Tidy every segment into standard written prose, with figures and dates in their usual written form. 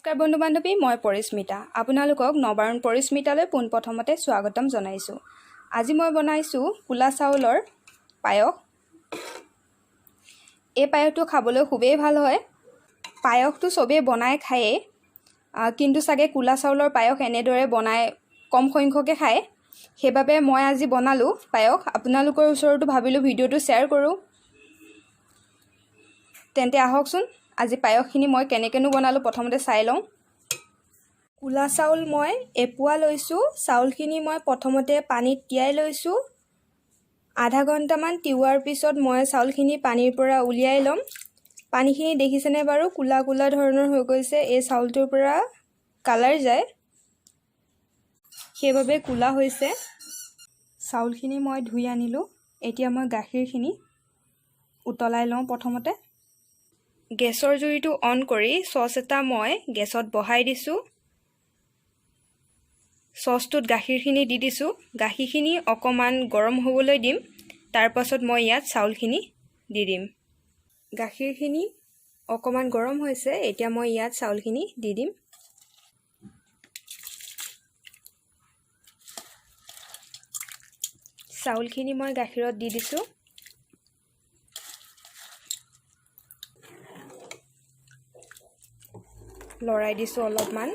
নমস্কাৰ বন্ধু বান্ধৱী, মই পৰিস্মিতা, আপোনালোকক নৱাৰুণ পৰিস্মিতালৈ পোনপ্ৰথমতে স্বাগতম জনাইছোঁ। আজি মই বনাইছোঁ ক'লা চাউলৰ পায়স। এই পায়সটো খাবলৈ খুবেই ভাল হয়। পায়সটো চবেই বনাই খায়েই, কিন্তু চাগে ক'লা চাউলৰ পায়স এনেদৰে বনাই কম সংখ্যকে খায়। সেইবাবে মই আজি বনালোঁ পায়স। আপোনালোকৰ ওচৰতো ভাবিলোঁ ভিডিঅ'টো শ্বেয়াৰ কৰোঁ। তেন্তে আহকচোন, আজি পায়সখিনি মই কেনেকৈনো বনালোঁ প্ৰথমতে চাই লওঁ। ক'লা চাউল মই এপোৱা লৈছোঁ। চাউলখিনি মই প্ৰথমতে পানীত তিয়াই লৈছোঁ। আধা ঘণ্টামান তিওৱাৰ পিছত মই চাউলখিনি পানীৰ পৰা উলিয়াই ল'ম। পানীখিনি দেখিছেনে বাৰু, ক'লা ক'লা ধৰণৰ হৈ গৈছে। এই চাউলটোৰ পৰা কালাৰ যায়, সেইবাবে ক'লা হৈছে। চাউলখিনি মই ধুই আনিলোঁ। এতিয়া মই গাখীৰখিনি উতলাই লওঁ। প্ৰথমতে গেছৰ জুইটো অন কৰি চচ এটা মই গেছত বহাই দিছোঁ। চচটোত গাখীৰখিনি দি দিছোঁ। গাখীৰখিনি অকণমান গৰম হ'বলৈ দিম, তাৰপাছত মই ইয়াত চাউলখিনি দি দিম। গাখীৰখিনি অকণমান গৰম হৈছে, এতিয়া মই ইয়াত চাউলখিনি দি দিম। চাউলখিনি মই গাখীৰত দি দিছোঁ। লৰাই দিছোঁ অলপমান।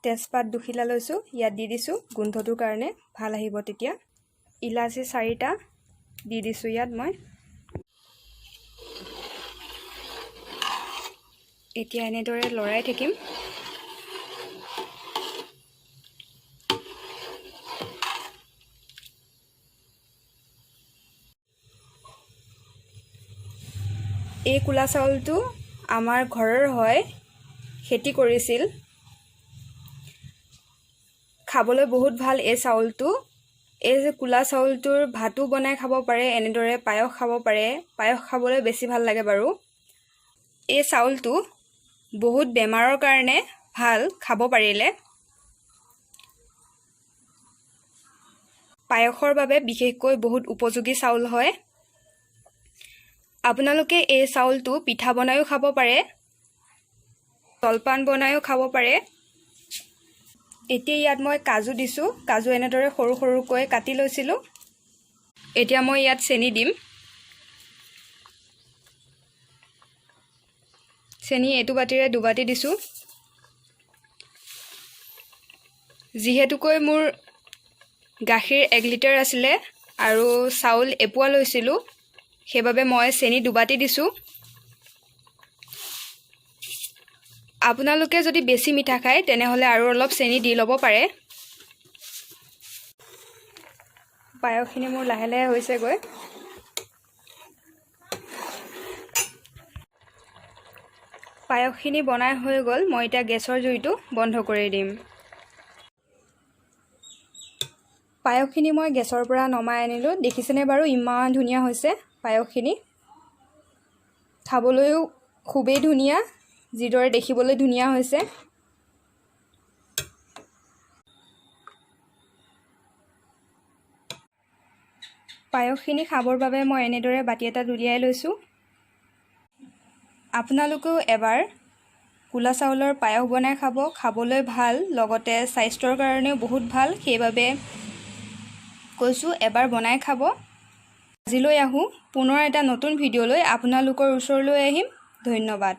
তেজপাত দুখিলা লৈছোঁ, ইয়াত দি দিছোঁ, গোন্ধটোৰ কাৰণে ভাল আহিব তেতিয়া। ইলাচি 4টা দি দিছোঁ ইয়াত মই। এতিয়া এনেদৰে লৰাই থাকিম। এই ক'লা চাউলটো আমাৰ ঘৰৰ হয়, খেতি কৰিছিল। খাবলৈ বহুত ভাল এই চাউলটো। এই যে ক'লা চাউলটোৰ ভাতো বনাই খাব পাৰে, এনেদৰে পায়স খাব পাৰে। পায়স খাবলৈ বেছি ভাল লাগে বাৰু। এই চাউলটো বহুত বেমাৰৰ কাৰণে ভাল, খাব পাৰিলে। পায়সৰ বাবে বিশেষকৈ বহুত উপযোগী চাউল হয়। আপোনালোকে এই চাউলটো পিঠা বনায়ো খাব পাৰে, জলপান বনায়ো খাব পাৰে। এতিয়া ইয়াত মই কাজু দিছোঁ। কাজু এনেদৰে সৰু সৰুকৈ কাটি লৈছিলোঁ। এতিয়া মই ইয়াত চেনি দিম। চেনি এইটো বাতিৰে দুবাতি দিছোঁ। যিহেতুকৈ মোৰ গাখীৰ 1 লিটাৰ আছিলে আৰু চাউল এপোৱা লৈছিলোঁ, সেইবাবে মই চেনি দুবাতি দিছোঁ। আপোনালোকে যদি বেছি মিঠা খায় তেনেহ'লে আৰু অলপ চেনি দি ল'ব পাৰে। পায়সখিনি মোৰ লাহে লাহে হৈছেগৈ। পায়সখিনি বনাই হৈ গ'ল। মই এতিয়া গেছৰ জুইটো বন্ধ কৰি দিম। পায়সখিনি মই গেছৰ পৰা নমাই আনিলোঁ। দেখিছেনে বাৰু, ইমান ধুনীয়া হৈছে পায়সখিনি। খাবলৈও খুবেই ধুনীয়া, যিদৰে দেখিবলৈ ধুনীয়া হৈছে। পায়সখিনি খাবৰ বাবে মই এনেদৰে বাতি এটাত উলিয়াই লৈছোঁ। আপোনালোকেও এবাৰ ক'লা চাউলৰ পায়স বনাই খাব। খাবলৈ ভাল, লগতে স্বাস্থ্যৰ কাৰণেও বহুত ভাল। সেইবাবে কৈছোঁ, এবাৰ বনাই খাব। আজিলৈ আহোঁ, পুনৰ এটা নতুন ভিডিঅ'লৈ আপোনালোকৰ ওচৰলৈ আহিম। ধন্যবাদ।